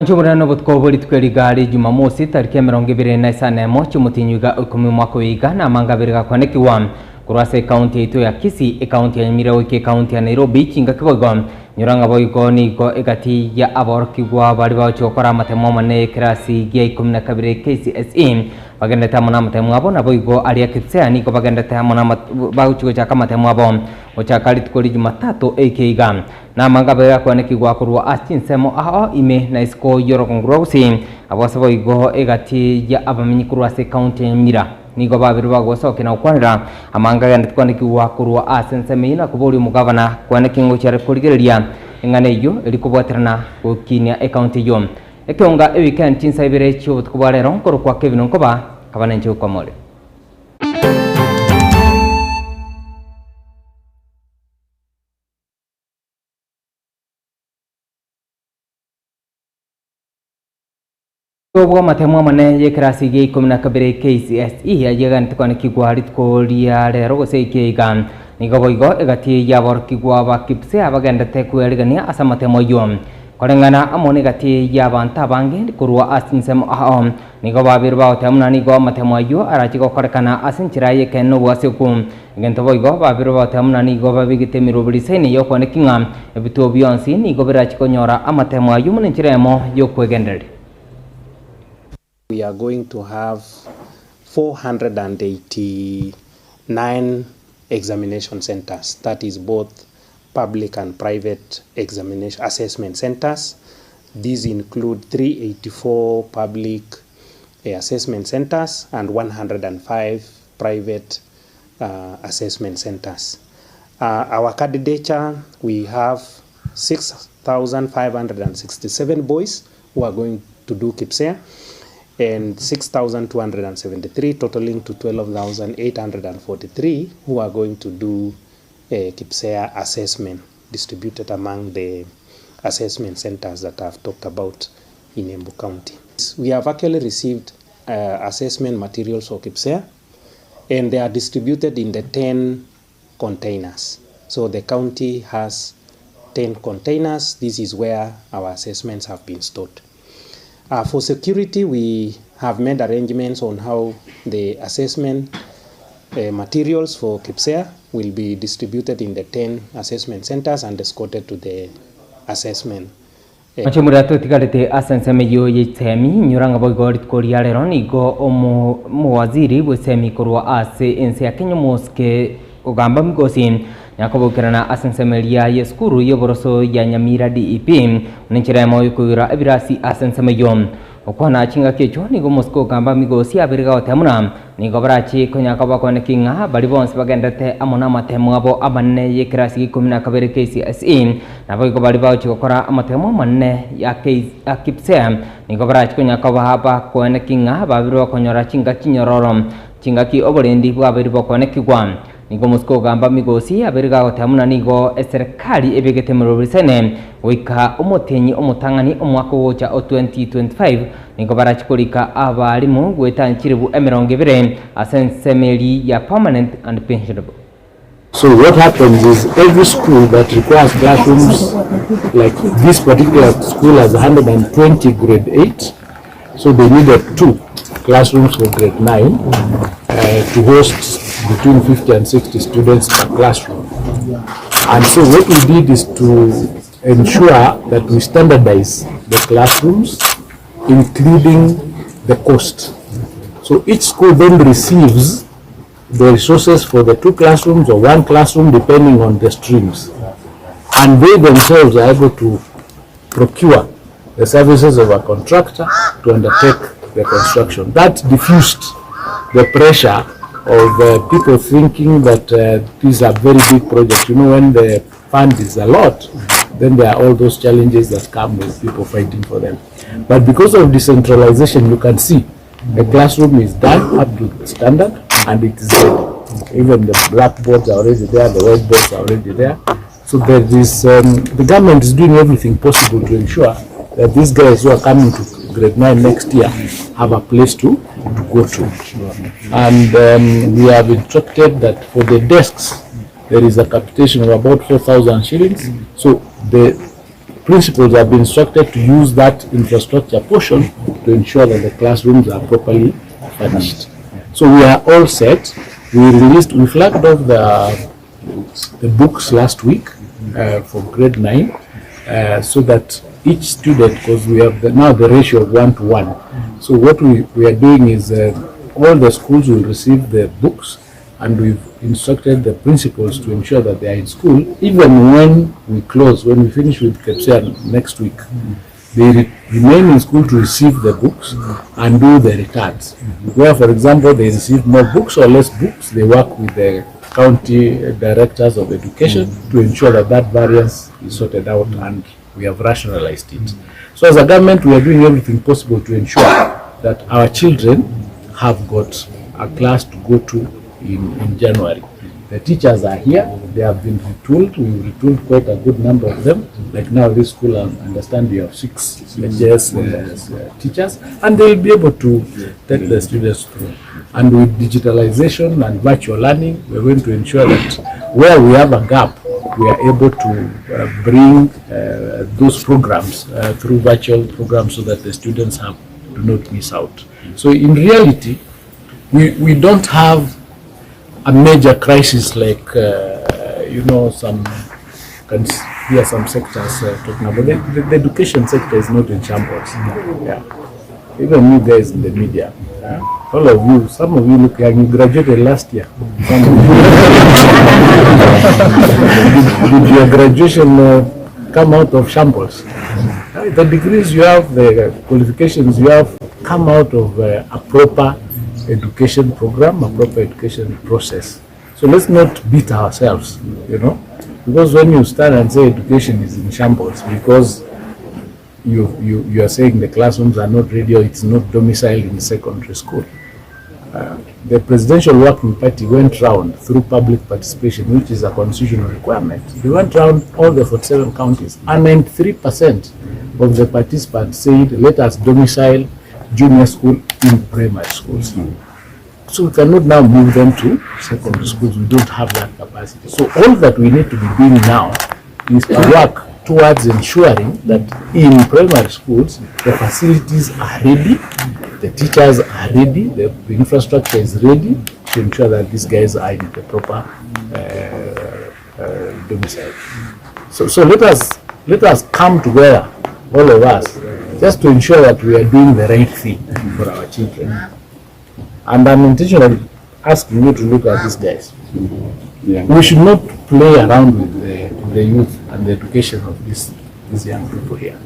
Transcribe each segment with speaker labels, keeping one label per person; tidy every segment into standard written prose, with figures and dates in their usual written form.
Speaker 1: Inche Omonene nobotuko bwe rituko eri iga ria Jumamosi, tariki emerongo ebere na isano emo chi'omotienyi oiga o ikomi omwaka oyo iga, na amanga abere gakwanekigwa korwa ase ekaunti yaito ya Kisii, ekaunti ya Nyamira goika ekaunti ya Nairobi, chingaki boigo nyora ng'a boigo nigo egati ya aborokigwa baria bagochia gokora amatemo amanene y'ekerasi gia ikomi na kabere KCSE bagenderete amo namatemo abo, naboigo aria KPSEA nigo bagenderete amo nama bagochia gochaka amatemo abo gochaka rituko ria Jumatatu eke iga. Namanga abere akwanekigwa korwa ase chinsemo ao ime na isiko y'orogongo rwa Gusii, abwo ase boigo egati ya abamenyi korwa ase ekaunti ya Nyamira nigo babere bagosokia na gokwanera amanga agenderete kwanekigwa korwa ase ensemo eyio na koboria omogabana kwaneki ngochia are korigereria eng'ana eyio eri kobwaterana gokinia ekaunti eyio. Ekeonga ewikendi chinsa ibere chi'obotuko bwa rero nkorokwa Kevin Onkoba, kaba nenche gokwamore. Bw'amatemo amanene y'ekerasi gia ikomi na kabere KCSE ayio aganete kwanekigwa rituko ria rero gose eke iga. Nigo boigo egati y'aborokigwa ba KPSEA bagendete kwearigania ase amatemo ayio. Koreng'ana amo negati y'abanto abange korwa ase chinsemo ao, nigo babeire bagoteba buna nigo amatemo ayio arache gokorekana ase enchera y'ekeene na obwasiku. Egento boigo babeire bagoteba buna nigo babegete emeroberi isaine y'okwaneki ng'a ebituo bionsi nigo birache konyora amatemo ayio buna enchera eyemo y'okwegendereria.
Speaker 2: We are going to have 489 examination centers, that is both public and private examination assessment centers. These include 384 public assessment centers and 105 private assessment centers. Our candidature, we have 6,567 boys who are going to do KPSEA and 6,273 totaling to 12,843 who are going to do KPSEA assessment distributed among the assessment centers that I've talked about in Embu County. We have actually received uh, assessment materials for KPSEA and they are distributed in the 10 containers. So the county has 10 containers. This is where our assessments have been stored. Uh, for security, we have made arrangements on how the assessment uh, materials for KPSEA will be distributed in the 10 assessment centers and escorted to the assessment.
Speaker 1: Inche moria totigarete ase ensemo eyio y'echisemi, inyora ng'a boigo rituko ria rero nigo omowaziri bw'esemi korwa ase ense ya Kenya omosike Ogamba Migosi nakobokerana ase ensemo eria y'esukuru y'oboroso ya Nyamira DEP buna enchera eyemo y'okoigora ebirasi ase ensemo eyio. Gokwana chingaki echio nigo omosike Ogamba Migosi abeire gagoteba buna Nigo barache konya koba kwaneki ng'a baria bonsi bagenderete amo namatemo abo amanene y'ekerasi gia ikomi na kabere KCSE, naboigo baria bagochia gokora amatemo amanene ya KPSEA, nigo barache konya koba bakwaneki ng'a babire bakonyora chingaki chinyororo, chingaki oborendi bwabeire bokwanekigwa. Nigo omosike ogamba Migosi abeire gagoteba buna nigo eserekari ebegete emeroberi goika omotienyi omotang'ani omwaka ogocha o 2025 nigo barache korika abalimu goetania chilifu emerongo ebere ase ensemo eria ya permanent and pensionable.
Speaker 3: So what happens is every school that requires classrooms like this particular school has 120 grade 8 so they needed two classrooms for grade 9 uh, to host between 50 and 60 students per classroom. And so what we did is to ensure that we standardize the classrooms, including the cost. So each school then receives the resources for the two classrooms or one classroom depending on the streams. And they themselves are able to procure the services of a contractor to undertake the construction. That diffused the pressure of uh, people thinking that uh, these are very big projects. You know, when the fund is a lot, then there are all those challenges that come with people fighting for them. But because of decentralization, you can see the classroom is done up to the standard and it is ready. Even the blackboards are already there, the whiteboards are already there. So there is, um, the government is doing everything possible to ensure that these guys who are coming to grade 9 next year have a place to, to go to. And um, we have instructed that for the desks, there is a capitation of about 4,000 shillings. So the Principals have been instructed to use that infrastructure portion to ensure that the classrooms are properly furnished. So we are all set. We released, we flagged off the, the books last week for grade 9 so that each student, because we have the, now the ratio of 1 to 1. So what we, we are doing is all the schools will receive the books, and we've instructed the principals to ensure that they are in school even when we close, when we finish with KEPSEA next week. They remain in school to receive the books and do the returns. Where, for example, they receive more books or less books, they work with the county directors of education to ensure that that variance is sorted out and we have rationalized it. So as a government, we are doing everything possible to ensure that our children have got a class to go to in January. The teachers are here, they have been retooled, we've retooled quite a good number of them. Like now this school, I understand we have 6 HS teachers, and they'll be able to take the students through. And with digitalization and virtual learning, we're going to ensure that where we have a gap, we are able to bring those programs through virtual programs so that the students do not miss out. So in reality, we don't have a major crisis like some can hear some sectors talking about. The education sector is not in shambles. Yeah. Even you guys in the media, yeah? All of you, some of you look young, you graduated last year. Some of you. Did your graduation come out of shambles? The degrees you have, the qualifications you have, come out of a proper education program, a proper education process. So let's not beat ourselves, because when you stand and say education is in shambles, because you are saying the classrooms are not ready or it's not domiciled in secondary school. The Presidential Working Party went round through public participation, which is a constitutional requirement. They went round all the 47 counties, and 93% of the participants said, let us domicile junior school in primary schools. So we cannot now move them to secondary schools. We don't have that capacity. So all that we need to be doing now is to work towards ensuring that in primary schools, the facilities are ready, the teachers are ready, the infrastructure is ready to ensure that these guys are in the proper domicile. So let us come together, all of us, just to ensure that we are doing the right thing for our children. And I'm intentionally asking you to look at these guys. We should not play around with the youth and the education of these young people here.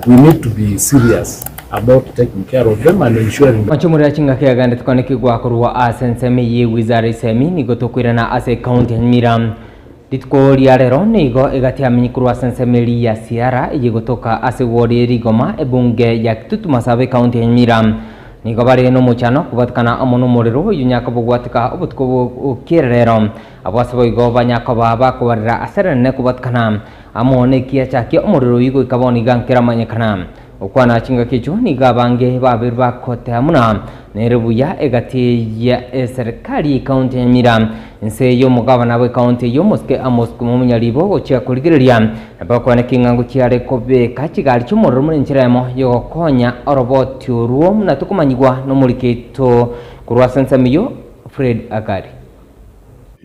Speaker 3: We need to be serious about taking care of them and ensuring.
Speaker 1: Machumura chinga kia gande tukane kigwa kurwa asensemi ye wizara isemi nigo tukwirana ase county ya Nyamira. Rituko ria rero nigo igatia menyikurwa sensemi ya siara igigotoka ase wodi Rigoma ebunge ya Kitutu Masabe county ya Nyamira. Nigo bari no muchano kubatikana amo no muriro yunyaka bugwatika obutuko bukirerero abo ase boigo banyakoba bakobarira aserene kubatikana amo nekia chake omuriro yigo ikaboni gankera manyekana okwana chinga kicho niga bange babir bakote amuna nerebuya egati ya serikali county ya Nyamira nse yo mugabana we county yo moske Amos Kumunyalibo gochia kurigereria nabakwana kingango chiare kobeka chigali chomuriro muri nchiremo yogokonya oroboti oruo muna tukumanyigwa nomuriketo kurwa sensamiyo Fred Agari.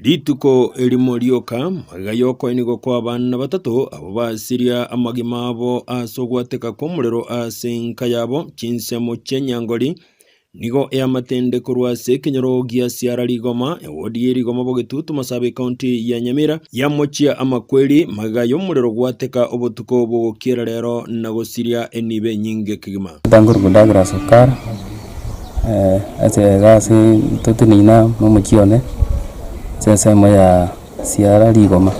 Speaker 4: Rituko elimo rioka magayoko enigo kwa abana batatu abo basiria amagima abo asogwateka kw'omuriro ase enka yabo chinsemo chi'enyangori nigo eamatende korwa ase ekenyoro gia siara rigoma ewodi ye rigoma bogetutu Masabe county ya Nyamira yamochia amakweri magayo omuriro gwateka obotuko bogokiera rero na gosiria enibe nyinge kegima.
Speaker 5: Tanguru kudagra sukar ase gasi tutinina momochione sesemo ya siara rigoma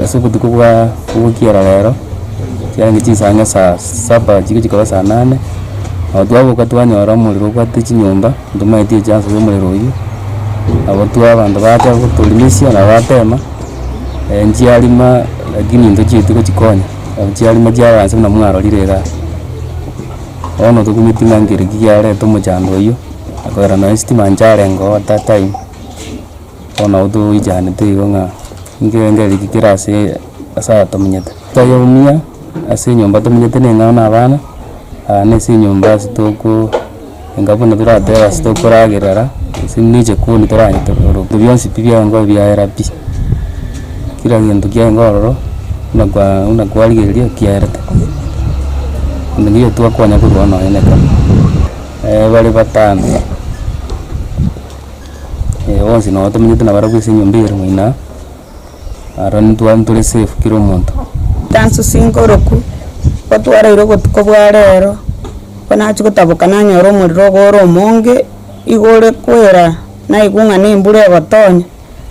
Speaker 5: ase obotuko bwa bogokiera rero chiarange chisanga saa saba chiko chikoba saa nane abo twaboka twanyora omorero obwate chinyomba ntomaetie echanso ya omorero oywo abo twa abanto bacha gotorimisia na batema nchiarima lakini into chietwe gochikonya abo chiarima chiaranse buna mwarorire igaa bono tokumeti ng'a nkere ki kiareta omochando oywo akogera nonye estima ncharengo at that time bono nabo toichanete igo ng'a Nkerengererio ki kere ase ase aya tomenyete. Toyoumia ase enyomba tomenyete na eng'ao na abana, na ase enyomba ase toko enga buna toratebe ase tokoragerera, gose buna echikoni toranyete ororo. Ebinto bionsi pi biaye biaera pi, kera gento kiaye ororo, buna kwa buna kwarigereria kiaerete. Onde nigo twakonya korwa nonye na ekero, bare batano. Bonsi nabo tomenyete nabarabwo ase enyomba eye ere moino aa, aro intwe ntore safe kera omonto.
Speaker 6: Tansusi nkoroku, gotwaraire obotuko bwa rero, bo nachia gotaboka nanyora omorero ogo ore omonge, igo ore kwera, naigwa ng'a na embura egotonya,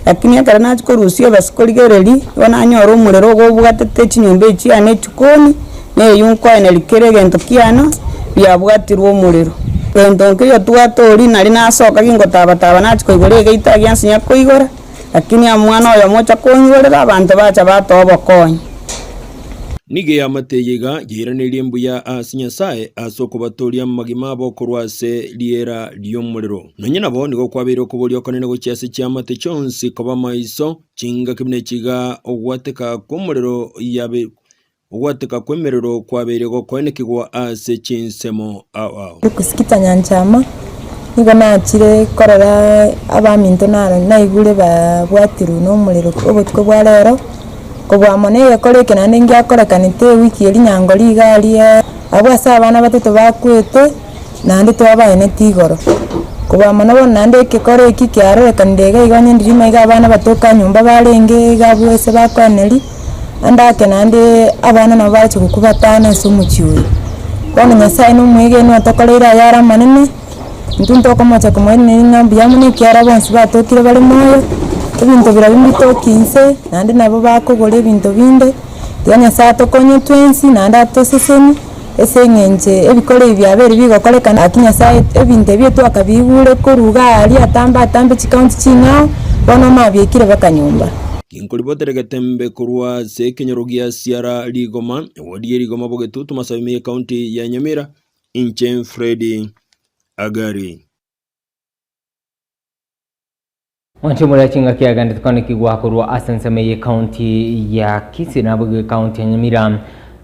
Speaker 6: lakini ekero nachia korusia ebasi korigereria, igo nanyora omorero ogo obwatete chinyomba echi chiane echikoni, na eywo nkoeneria kera egento kiane, biabwatirwe omorero. Gento nkeiyo twatoria nari nasoka gingotabataba nachia koigora egeita agiansinya koigora, lakini omwana oyomo ocha kong'igorera abanto bacha batoa obokonyi.
Speaker 4: Nigo eamate eye iga yairanerie mbuya ase Nyasae ase okobatooria amagima abo korwa ase riera ri'omorero. Nonya nabo nigo kwabeire okoboria okonene gochia ase chiamate chionsi koba maiso, chingaki buna echi iga ogwateka kw'omorero yabe Ogwateka kw'emerero kwabeire gokoenekigwa ase chinsemo ao ao.
Speaker 7: Gosikita nyanchama, nigo nachire korora abaminto naro naigure babwatirwe nomorero obotuko bwa rero, kobua mono egekora eke naende ngiakorekanete ewiki eria nyangori iga aria abwo ase abana batato bakwete, naende twabaeneti igoro. Kobua mono bono naende egekora eki kiarorekanire iga igo onye ndiri maiga abana batoka nyomba barenge iga abwo ase bakoeneria. Naende ake naende abana nabo barache gokwa batano ase omochie oyo. Bono Nyasaye na omwegenwa otokoreire ayare amanene, intwe ntokomocha komoiraneria ng'a mbuya mono ekiagera bonsi batokire bare moyo, ebinto birabwo mbitoki inse, naende nabo bakogora ebinto binde, tiga Nyasaye atokonye twensi naende atosesenie, ase eng'encho ebikoro ebi biabeire bigokorekana gaki Nyasaye ebinto ebio twakabiigure korwa iga aria atambe atambe chikaunti ching'ao, bono mabiekire mpaka nyomba.
Speaker 4: Ginkoribotere getembe korwa ase ekenyoro gia Siara Rigoma, ewodi ye Rigoma Bogetutu Masabimi Ekaunti ya Nyamira, inche Fred Agari.
Speaker 1: Mwanche moria chingaki agendete kwanekigwa korwa ase ensemo eye ekaunti ya Kisii naboigo ekaunti ya Nyamira.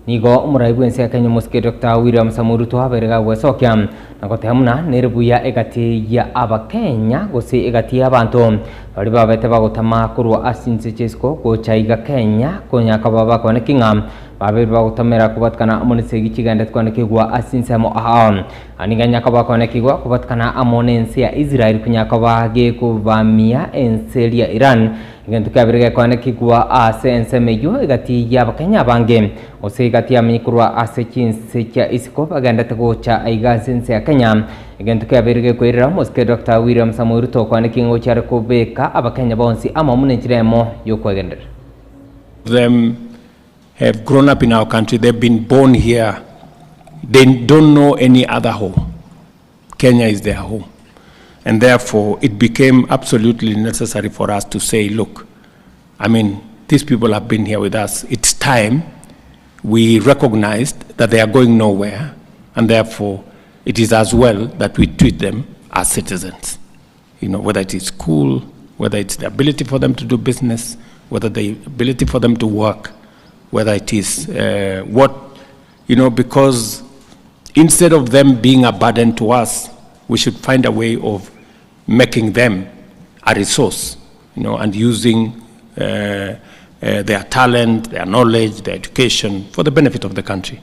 Speaker 1: Nigo omorai bw'ense ya Kenya omosike Doctor William Samoei Ruto abeire gagwesokia na goteba buna nere buya egati ya abakenya gose egati y'abanto baria babete bagotama korwa ase chinse chi'isiko gocha iga Kenya konya koba bakoaneki ng'a babeire bagotamera kobatikana amo nesegi chigenderete koanekigwa ase chinsemo ao. Nigo anya koba koanekigwa kobatikana amo nense ya Israel konya koba gekobamia ense eria Iran Egento kiabere gekoanekigwa ase ensemo eyio egati y'Abakenya abange, gose egati y'amenyi korwa ase chinse chia isiko bagendete gocha aiga ase ense ya Kenya. Egento kiabeire gekoirera omosike Doctor William Samoei Ruto okoanekia ng'a gochia are kobeka Abakenya bonsi amo buna enchera eyemo y'okwegenderera.
Speaker 8: Them have grown up in our country, they've been born here, they don't know any other home. Kenya is their home. And therefore, it became absolutely necessary for us to say, look, I mean, these people have been here with us. It's time we recognized that they are going nowhere, and therefore, it is as well that we treat them as citizens. You know, whether it is school, whether it's the ability for them to do business, whether the ability for them to work, whether it is uh, what, you know, because instead of them being a burden to us, we should find a way of making them a resource, you know, and using uh, uh, their talent, their knowledge, their education for the benefit of the country,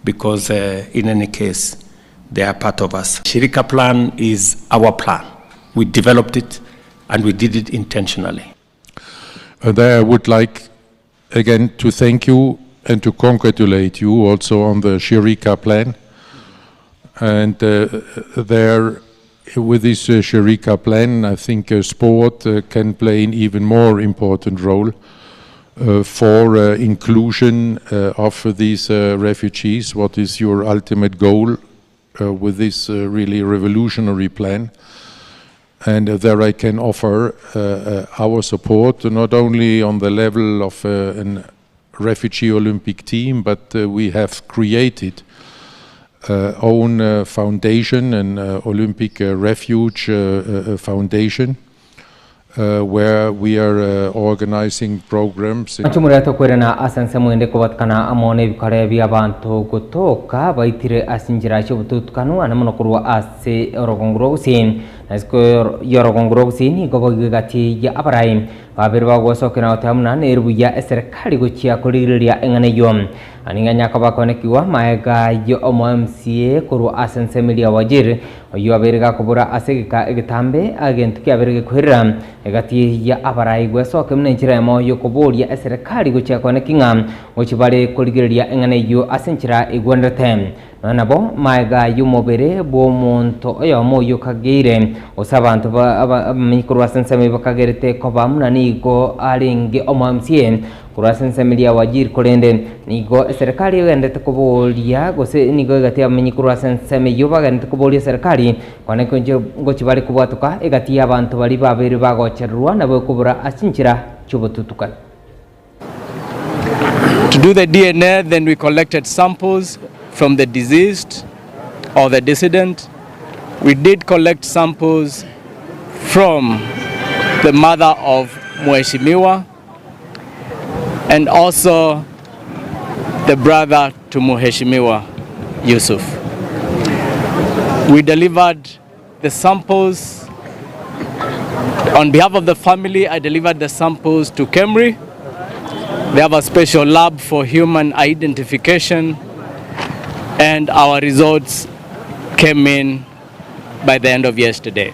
Speaker 8: because uh, in any case, they are part of us. Shirika plan is our plan. We developed it and we did it intentionally.
Speaker 9: And there I would like again to thank you and to congratulate you also on the Shirika plan. And there, with this Shirika plan, I think sport can play an even more important role for inclusion of these refugees. What is your ultimate goal with this really revolutionary plan? And there I can offer our support, not only on the level of an refugee Olympic team, but we have created own foundation, an Olympic Refuge Foundation, where we are organizing programs.
Speaker 1: Inche omorwete okwerena ase ensemo ende kobatikana amo nebikore bi'abanto gotoka baitire ase inchera chi'obotutukanu ane mono korwa ase orogongo rwa Gusii. Na isiko y'orogongo rwa Gusii nigo boigo egati ya abarai babere bagwesokera na goteba buna nere buya eserekari gochia korigereria eng'ana eyio. Nigo anyakoba akonekigwa magega y'omo MCA korwa ase ensemo eria Wajir Oyio abeire gakobora ase egeka egetambe agento kiabeire gekoirera egati ya abarai gwesokia buna enchera eyemo y'okoboria eserekari gochia koeneki ng'a ngochia bare korigereria eng'ana eyio ase enchera egwenerete. Nonya nabo, magega y'omobere bw'omonto oyomo oyio kageire, gose abanto abamenyi korwa ase ensemo eyio bakagerete koba buna nigo arenge omoMCA, Korwa ase ensemo eria Wajir korende nigo eserekari egenderete koboria gose nigo egati y'abamenyi korwa ase ensemo eyio bagenderete koboria eserekari kwane ngochia bare kobwatoka egati y'abanto baria babeire bagochererwa nabo ekobora ase chinchera chi'obotutukani.
Speaker 10: To do the DNA then we collected samples from the deceased or the decedent. We did collect samples from the mother of Mheshimiwa and also the brother to Mheshimiwa Yusuf. We delivered the samples on behalf of the family. I delivered the samples to Kemri. They have a special lab for human identification, and our results came in by the end of yesterday.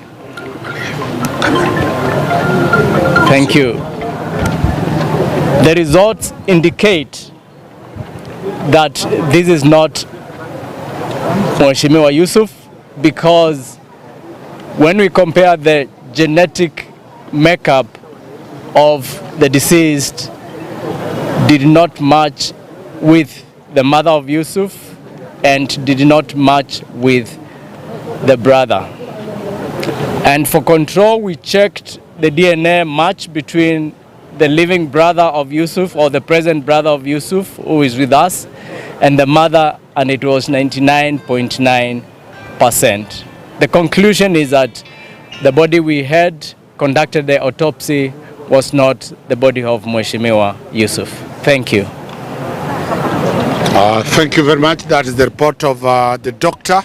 Speaker 10: Thank you. The results indicate that this is not Mheshimiwa Yusuf because when we compare the genetic makeup of the deceased did not match with the mother of Yusuf and did not match with the brother. And for control, we checked the DNA match between the living brother of Yusuf or the present brother of Yusuf who is with us and the mother and it was 99.9%. The conclusion is that the body we had conducted the autopsy was not the body of Mheshimiwa Yusuf. Thank you.
Speaker 11: Thank you very much. That is the report of the doctor.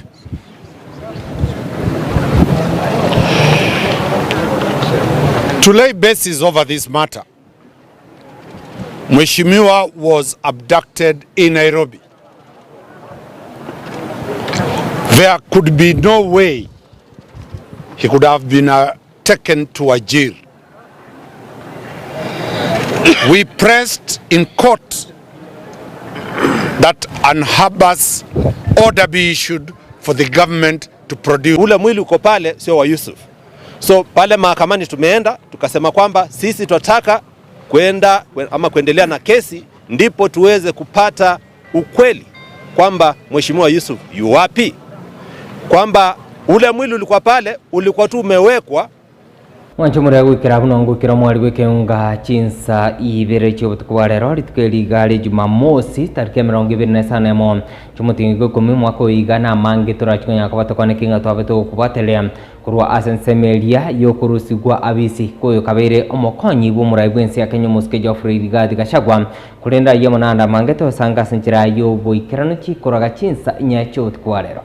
Speaker 11: To lay basis over this matter, Mheshimiwa was abducted in Nairobi. There could be no way he could have been taken to Wajir. We pressed in court that an habeas order be issued for the government to produce.
Speaker 12: Ule mwili uko pale sio wa Yusuf. So pale mahakamani tumeenda tukasema kwamba sisi tunataka kwenda ama kuendelea na kesi ndipo tuweze kupata ukweli kwamba Mheshimiwa Yusuf yu wapi, kwamba ule mwili ulikuwa pale ulikuwa tu umewekwa.
Speaker 1: Mwanche omoria goikera buna ngoikera omwari bw'ekeunga chinsa ibere chi'obotuko bwa rero, rituko eri iga ria Jumamosi, tariki emerongo ebere na esano emo chi'omotienyi gwa ikomi omwaka oyo iga namange torachi konyara koba tokwaneke ng'a twabe togokobwatelea korwa ase ensemo eria y'okorusigwa abisi koyo kabeire omokonyi bw'omorai bw'ense ya Kenya omosike Geoffrey Rigathi Gachagua korende ayio amo nande amange tosange ase enchera y'oboikeranu chikoraga chinsa inya chi'obotuko bwa rero.